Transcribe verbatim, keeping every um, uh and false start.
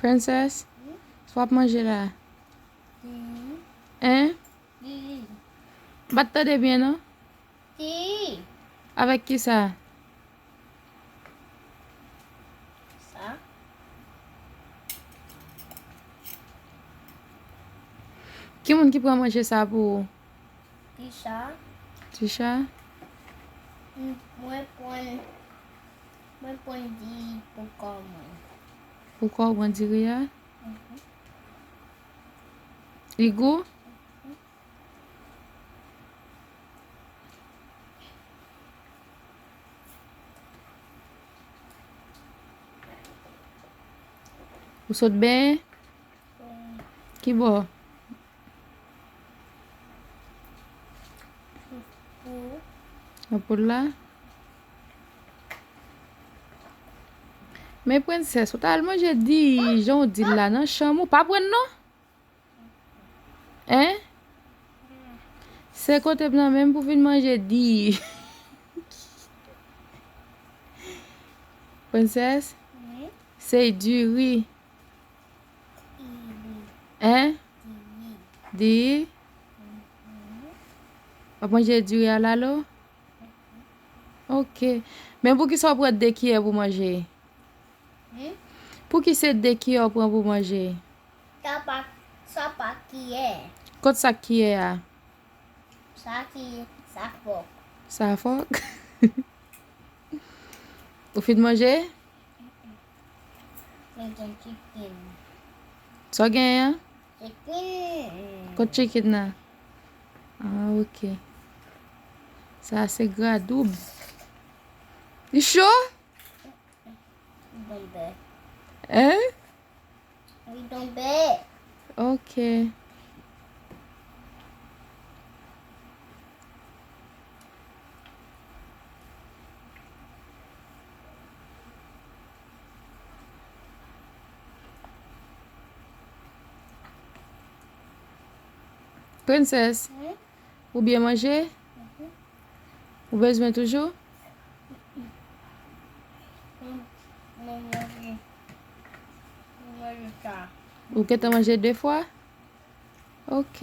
Princess, sa w ap manje la? Hein? M pa t tande byen, non? Ti. Avèk kisa? Sa. Ki moun ki pran manje sa pou ou? Tisha. Tisha? M, mwen pran, mwen pran diri pou kò mwen. Pou kò w pran diri a? Mhm. Li gou? Mhm. Ou sot benyen? Ki bò? Nan poul la? Men prensès, ou t al manje diri jan w di l la nan chanm ou, pa pran non? Hein? Se kote m nan menm pou vin manje diri. Prensès? Wi. Se diri. Diri. Hein? Diri. Diri? Mhm. W ap manje diri a lalo? Mhm. Ok. Men poukisa w pran de kiyè pou manje? Hmm? Pouki se de kiyè w pran pou manje? Sa pa, sa pa kiyè. Kot sa k kiyè a? Sa ki, sa fòk. Sa fòk? Ou fin manje? Mwen gen chicken. Sa w genyen an? Chicken. Kot chicken nan? Ah, ok. Sa se gra doub. Li cho? Tonbe. Hein? Wi, tonbe. Ok. Prensès, hmm? Ou byen manje? Mhm. Ou bezwen toujou? Mm, mwen manje, mwen manje sa. Ou gentan manje de fwa? Ok.